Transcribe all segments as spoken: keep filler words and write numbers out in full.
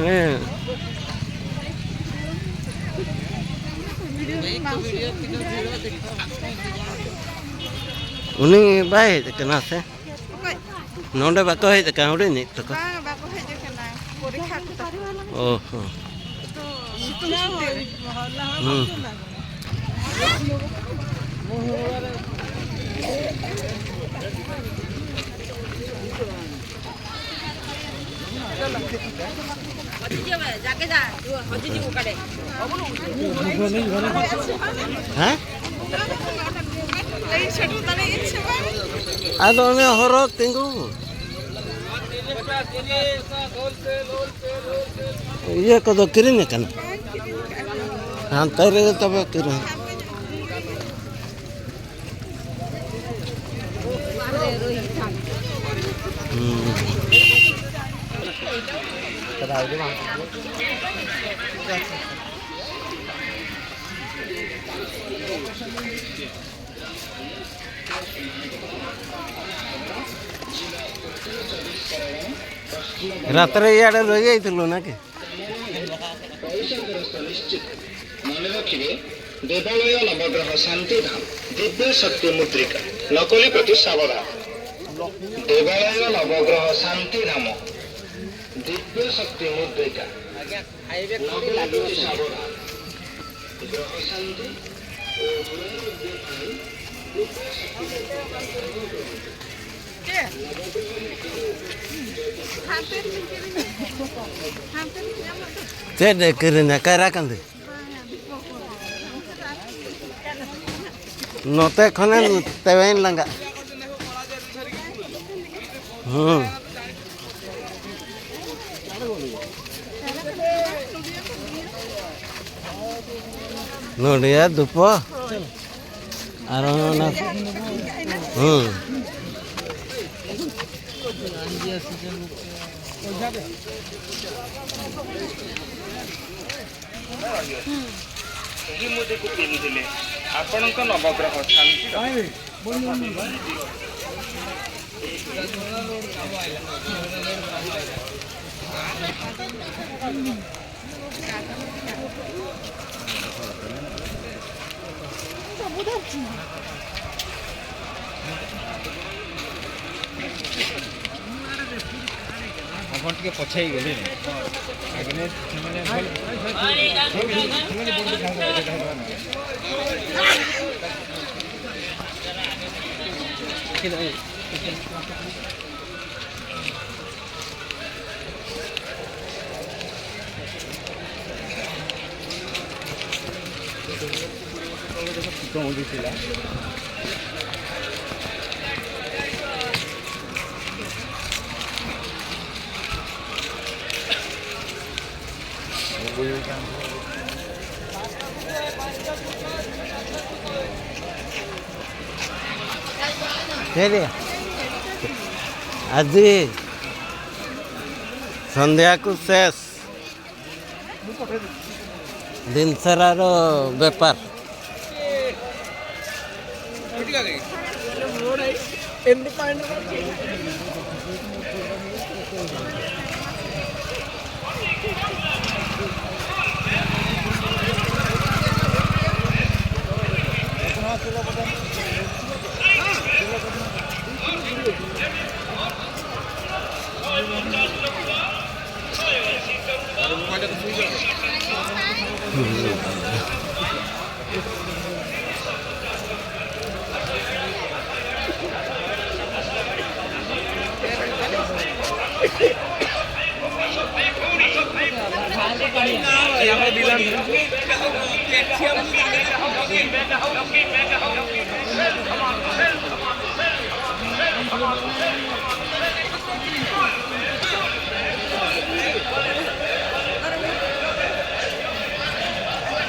ᱦᱮᱸ᱾ ᱩᱱᱤ ᱵᱟᱭ ᱦᱮᱡ ᱟᱠᱟᱱᱟ ᱥᱮ? ᱚᱠᱚᱭ? ᱱᱚᱰᱮ ᱵᱟᱠᱚ ᱦᱮᱡ ᱟᱠᱟᱱᱟ, ᱦᱩᱰᱤᱧ ᱧᱤᱡ ᱛᱟᱠᱚ? ᱵᱟᱝ, ᱵᱟᱠᱚ ᱦᱮᱡ ᱟᱠᱟᱱᱟ, ᱯᱚᱨᱤᱠᱠᱷᱟ ᱠᱚ ᱛᱟᱠᱚ᱾ ᱚ ᱦᱚᱸ᱾ ᱥᱤᱛᱩᱝ ᱥᱤᱛᱩᱝ ᱛᱮ᱾ ᱦᱩᱸ᱾ ᱦᱮᱸ? ᱟᱫᱚ ᱚᱱᱮ ᱦᱚᱨᱚ ᱛᱤᱸᱜᱩ᱾ ᱤᱭᱟᱹ ᱠᱚᱫᱚ ᱠᱤᱨᱤᱧ ᱟᱠᱟᱱᱟ? ᱦᱟᱱᱛᱮ ᱨᱮᱜᱮ ᱛᱚᱵᱮ ᱠᱤᱨᱤᱧ᱾ ᱦᱩᱸ᱾ ରାତିରେ ଇଆଡ଼େ ରହିଯାଇଥିଲୁ ନା କି? ପଇସା ଫେରସ୍ତ ନିଶ୍ଚିତ। ମନେ ରଖିବେ, ଦେବାଳୟ ନବଗ୍ରହ ଶାନ୍ତିଧାମ, ଦିବ୍ୟ ଶକ୍ତି ମୁଦ୍ରିକା, ନକଲି ପ୍ରତି ସାବଧାନ। ଦେବାଳୟ ନବଗ୍ରହ ଶାନ୍ତିଧାମ, ଦିବ୍ୟ ଶକ୍ତି ମୁଦ୍ରିକା, ନକଲି ପ୍ରତି ସାବଧାନ। ଗ୍ରହ ଶାନ୍ତି ଓ ଋଣ ମୁକ୍ତି ପାଇଁ ଦିବ୍ୟ ଶକ୍ତି ମୁଦ୍ରିକା। ᱪᱮᱫ ᱮ ᱠᱤᱨᱤᱧᱟ? ᱠᱟᱭᱨᱟ ᱠᱟᱱᱫᱤ᱾ ᱱᱚᱛᱮ ᱠᱷᱚᱱᱮᱢ ᱛᱮᱣᱮᱧ ᱞᱟᱸᱜᱟᱜ᱾ ᱦᱩᱸ᱾ ᱱᱚᱰᱤᱭᱟ ᱫᱷᱩᱯᱚ᱾ ᱟᱨ ᱚᱱᱟ, ᱦᱩᱸ᱾ ଏହି ମୁଦିକୁ ପିନ୍ଧିଲେ ଆପଣଙ୍କ ନବଗ୍ରହ ଶାନ୍ତି ରହିବ। ଆପଣ ଟିକେ ପଛେଇ ଗଲେ। ଆଗରେ ସେମାନେ ᱪᱮᱫ ᱭᱟ? ᱟᱹᱰᱤ ᱥᱚᱱᱫᱷᱭᱟ ᱠᱚ ᱥᱮᱥ᱾ ᱫᱤᱱ ᱥᱟᱨᱟ ᱨᱚ ᱵᱮᱯᱟᱨ᱾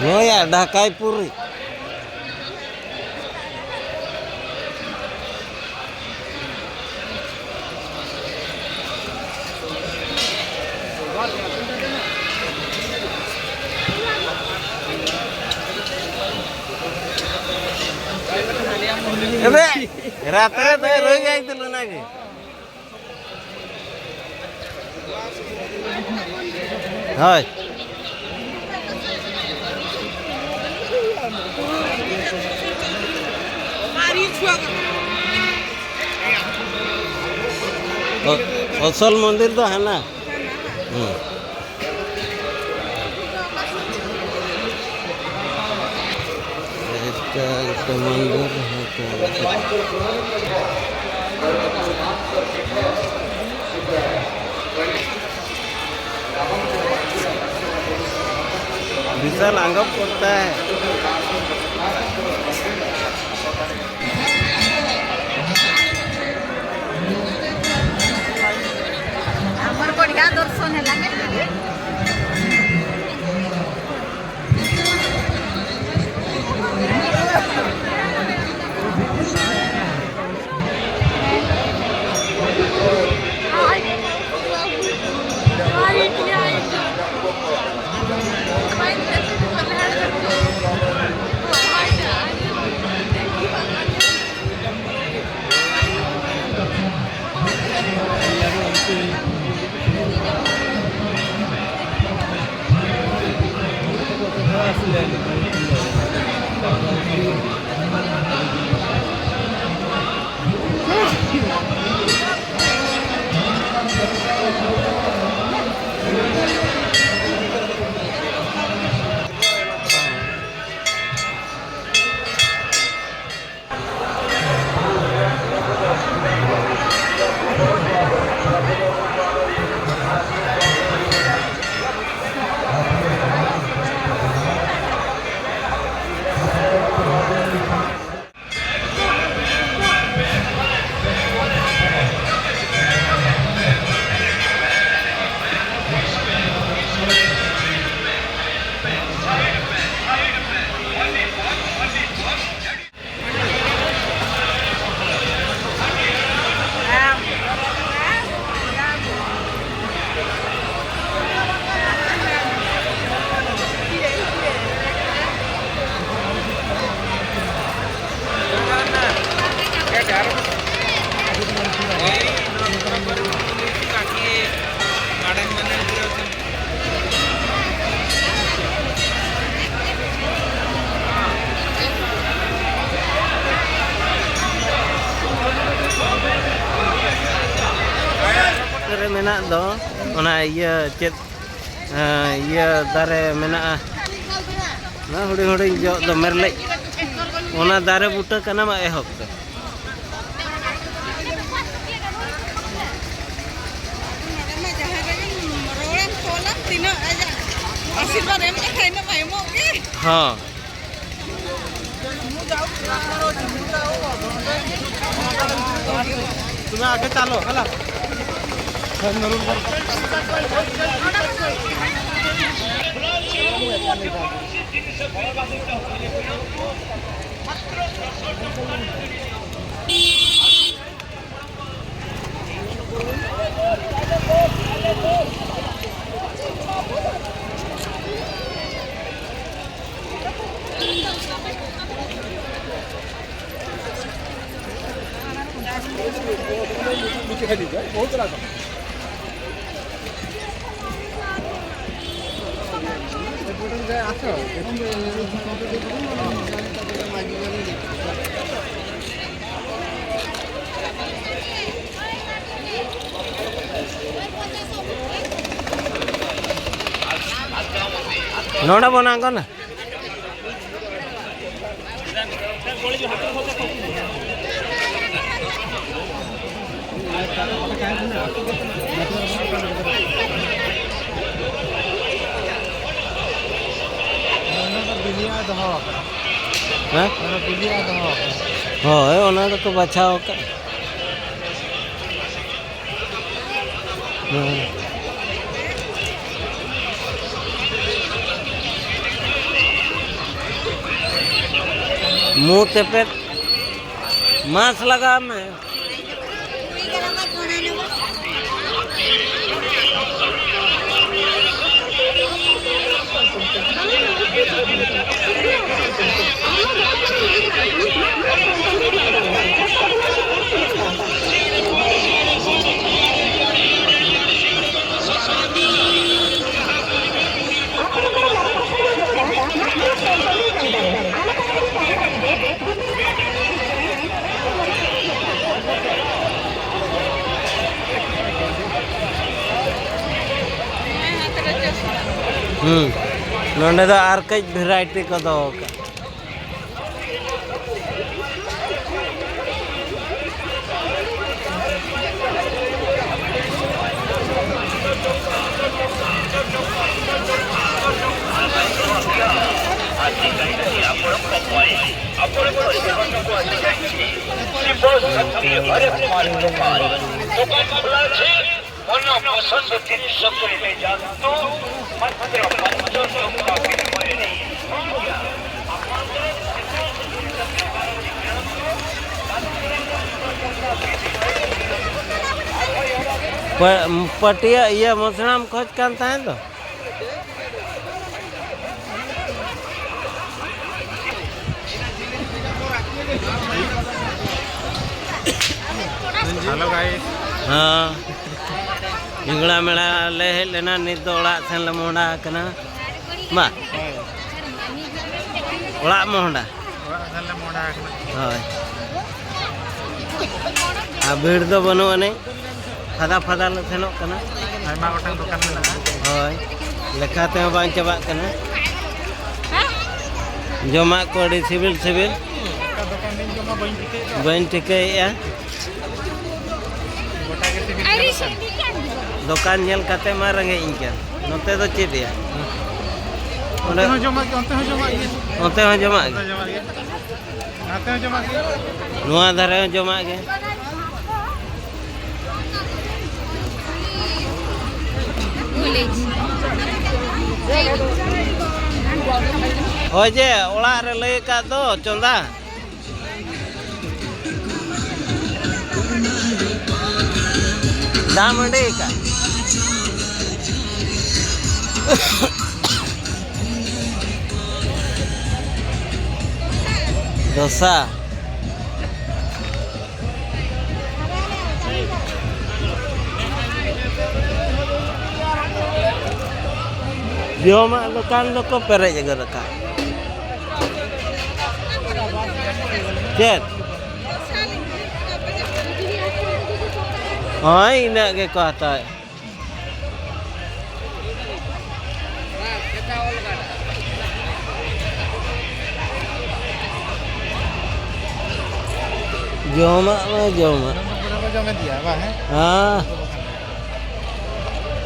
ᱱᱚᱣᱟ ᱰᱷᱟᱠᱟᱭ ᱯᱩᱨᱤ᱾ ᱮᱵᱮ, ᱨᱟᱛ ᱨᱮ ᱛᱚ ᱨᱳᱭ ᱡᱟᱭ ᱛᱩᱞᱩᱱᱟ ᱜᱮ᱾ ᱦᱳᱭ᱾ ᱚ-, ᱚᱥᱚᱞ ᱢᱚᱱᱫᱤᱨ ᱫᱚ ᱦᱟᱱᱟ᱾ ᱦᱩᱸ᱾ ᱮᱠᱴᱟ, ᱮᱠᱴᱟ ᱢᱚᱱᱫᱤᱨ ᱦᱚᱭᱛᱳ᱾ विशाल आंगप करता है। हमर बढ़िया दर्शन है, लगे। ᱢᱮᱱᱟᱜ ᱫᱚ, ᱚᱱᱟ ᱤᱭᱟᱹ ᱪᱮᱫ, ᱦᱮᱸ, ᱤᱭᱟᱹ ᱫᱟᱨᱮ ᱢᱮᱱᱟᱜᱼᱟ, ᱚᱱᱟ ᱦᱩᱰᱤᱧ ᱦᱩᱰᱤᱧ ᱡᱚᱜ ᱫᱚ ᱢᱮᱨᱞᱮᱡ, ᱚᱱᱟ ᱫᱟᱨᱮ ᱵᱩᱴᱟᱹ ᱠᱟᱱᱟ ᱢᱟ ᱮᱦᱚᱵ ᱫᱚ᱾ ᱱᱚᱰᱮ ᱢᱟ ᱡᱟᱦᱟᱸ ᱨᱮᱜᱮᱢ ᱨᱚᱲᱮᱢ ᱠᱚᱞᱟ, ᱛᱤᱱᱟᱹᱜ ᱟᱡᱟᱜ ᱟᱥᱤᱨᱵᱟᱫᱽ ᱮᱢ ᱠᱟᱛᱷᱟ ᱤᱱᱟᱹᱜ ᱢᱟ ᱮᱢᱚᱜ ᱜᱮ᱾ ᱦᱚᱸ᱾ তুমি আগে চালো, হ্যালো। ᱱᱚᱰᱮ ᱵᱚᱱ ᱟᱬᱜᱚᱱᱟ᱾ ᱚᱱᱟ ᱫᱚ ᱵᱤᱞᱤᱭᱟᱜ ᱫᱚᱦᱚ ᱟᱠᱟᱱᱟ᱾ ᱦᱮᱸ? ᱚᱱᱟ ᱵᱤᱞᱤᱭᱟᱜ ᱫᱚᱦᱚ ᱟᱠᱟᱱᱟ᱾ ᱦᱳᱭ, ᱚᱱᱟ ᱫᱚᱠᱚ ᱵᱟᱪᱷᱟᱣ ᱟᱠᱟᱫ᱾ ᱦᱮᱸ᱾ ᱢᱩ ᱛᱮᱯᱮᱫ, ᱢᱟᱥᱠ ᱞᱟᱜᱟᱣ ᱢᱮ᱾ ᱦᱩᱸ᱾ ᱱᱚᱸᱰᱮ ᱫᱚ ᱟᱨ ᱠᱟᱹᱡ ᱵᱷᱮᱨᱟᱭᱴᱤ ᱠᱚ ᱫᱚᱦᱚ ᱠᱟᱜᱼᱟ᱾ ᱯᱟᱹᱴᱤᱭᱟᱹ ᱤᱭᱟᱹ ᱢᱚᱥᱲᱟᱢ ᱠᱷᱚᱡ ᱠᱟᱱ ᱛᱟᱦᱮᱸ ᱫᱚ᱾ ᱦᱮᱞᱳ ᱜᱟᱭᱤᱥ᱾ ᱦᱮᱸ, ᱡᱷᱤᱸᱜᱲᱟ ᱢᱮᱲᱟ ᱞᱮ ᱦᱮᱡ ᱞᱮᱱᱟ, ᱱᱤᱛ ᱫᱚ ᱚᱲᱟᱜ ᱥᱮᱱ ᱞᱮ ᱢᱚᱦᱰᱟ ᱟᱠᱟᱱᱟ᱾ ᱢᱟ, ᱦᱳᱭ᱾ ᱚᱲᱟᱜ ᱢᱚᱦᱰᱟ᱾ ᱚᱲᱟᱜ ᱥᱮᱱ ᱞᱮ ᱢᱚᱦᱰᱟ ᱟᱠᱟᱱᱟ᱾ ᱦᱳᱭ, ᱟᱨ ᱵᱷᱤᱲ ᱫᱚ ᱵᱟᱹᱱᱩᱜ ᱟᱹᱱᱤᱡ, ᱯᱷᱟᱫᱟ ᱯᱷᱟᱫᱟ ᱞᱮ ᱥᱮᱱᱚᱜ ᱠᱟᱱᱟ᱾ ᱟᱭᱢᱟ ᱜᱚᱴᱟᱝ ᱫᱚᱠᱟᱱ ᱢᱮᱱᱟᱜᱼᱟ᱾ ᱦᱳᱭ, ᱞᱮᱠᱷᱟ ᱛᱮᱦᱚᱸ ᱵᱟᱝ ᱪᱟᱵᱟᱜ ᱠᱟᱱᱟ᱾ ᱡᱚᱢᱟᱜ ᱠᱚ ᱟᱹᱰᱤ ᱥᱤᱵᱤᱞ ᱥᱤᱵᱤᱞ᱾ ᱚᱠᱟ ᱫᱚᱠᱟᱱ ᱨᱤᱧ ᱡᱚᱢᱟ ᱵᱟᱹᱧ ᱴᱷᱤᱠᱟᱹᱭᱮᱫ ᱫᱚ᱾ ᱵᱟᱹᱧ ᱴᱷᱤᱠᱟᱹᱭᱮᱫᱼᱟ᱾ ᱜᱚᱴᱟ ᱜᱮ ᱥᱤᱵᱤᱞ ᱧᱮᱞᱚᱜ ᱠᱟᱱᱟ᱾ ᱫᱚᱠᱟᱱ ᱧᱮᱞ ᱠᱟᱛᱮ ᱢᱟ ᱨᱮᱸᱜᱮᱡ ᱤᱧ ᱠᱟᱱ᱾ ᱱᱚᱛᱮ ᱫᱚ ᱪᱮᱫ ᱭᱟ? ᱚᱸᱰᱮ ᱚᱱᱛᱮ ᱦᱚᱸ ᱡᱚᱢᱟᱜ ᱜᱮ, ᱚᱱᱛᱮ ᱦᱚᱸ ᱡᱚᱢᱟᱜ ᱜᱮ᱾ ᱚᱱᱛᱮ ᱦᱚᱸ ᱡᱚᱢᱟᱜ ᱜᱮ᱾ ᱚᱱᱛᱮ ᱦᱚᱸ ᱡᱚᱢᱟᱜ ᱜᱮ᱾ ᱱᱟᱛᱮ ᱦᱚᱸ ᱡᱚᱢᱟᱜ ᱜᱮ᱾ ᱱᱚᱣᱟ ᱫᱷᱟᱨᱮ ᱦᱚᱸ ᱡᱚᱢᱟᱜ ᱜᱮ᱾ ᱦᱳᱭ ᱡᱮ, ᱚᱲᱟᱜ ᱨᱮ ᱞᱟᱹᱭ ᱟᱠᱟᱫ ᱫᱚ ᱪᱚᱸᱫᱟ᱾ ᱫᱟᱜ ᱢᱟᱹᱰᱤ ᱟᱠᱟᱫ᱾ ᱫᱚᱥᱟ᱾ ᱡᱚᱢᱟᱜ ᱫᱚᱠᱟᱱ ᱫᱚᱠᱚ ᱯᱮᱨᱮᱡ ᱟᱠᱟᱫ ᱟᱠᱟᱫ᱾ ᱪᱮᱫ? ᱦᱳᱭ, ᱤᱱᱟᱹᱜ ᱜᱮᱠᱚ ᱦᱟᱛᱟᱣᱮᱫ᱾ ᱡᱚᱢᱟᱜ ᱢᱟ ᱡᱚᱢᱟᱜ᱾ ᱦᱮᱸ᱾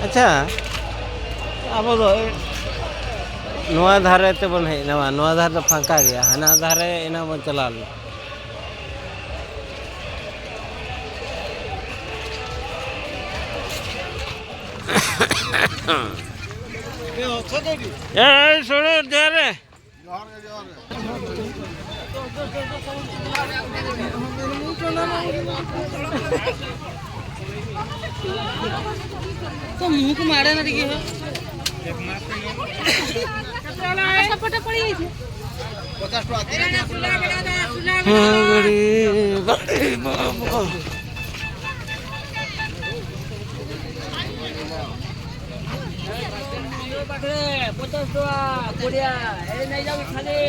ᱟᱪᱪᱷᱟ, ᱟᱵᱚ ᱫᱚ ᱱᱚᱣᱟ ᱫᱷᱟᱨᱮ ᱛᱮᱵᱚᱱ ᱦᱮᱡ ᱮᱱᱟ, ᱵᱟᱝ? ᱱᱚᱣᱟ ᱫᱷᱟᱨᱮ ᱫᱚ ᱯᱷᱟᱸᱠᱟ ᱜᱮᱭᱟ, ᱦᱟᱱᱟ ᱫᱷᱟᱨᱮ ᱮᱱᱟᱝ ᱵᱚᱱ ᱪᱟᱞᱟᱣ ᱞᱮᱱᱟ᱾ ᱮᱭ, ᱥᱩᱱᱩ, ᱡᱚᱦᱟᱨ ᱨᱮ᱾ ᱛᱚ ᱢᱩᱸᱦᱩ ᱠᱚ ᱢᱟᱲᱮ ᱱᱟ ᱨᱮᱜᱮ ᱦᱚᱸ᱾ ᱦᱮᱸ, ᱜᱟᱹᱰᱤ, ᱜᱟᱹᱰᱤ, ᱵᱟᱵᱟ᱾ ᱯᱟᱠᱷᱨᱮ, ᱯᱚᱧᱪᱟᱥ ᱴᱟᱠᱟ, ᱠᱩᱲᱤᱭᱟ, ᱮᱭ ᱱᱟᱭ ᱡᱟᱣ ᱠᱷᱟᱞᱤ᱾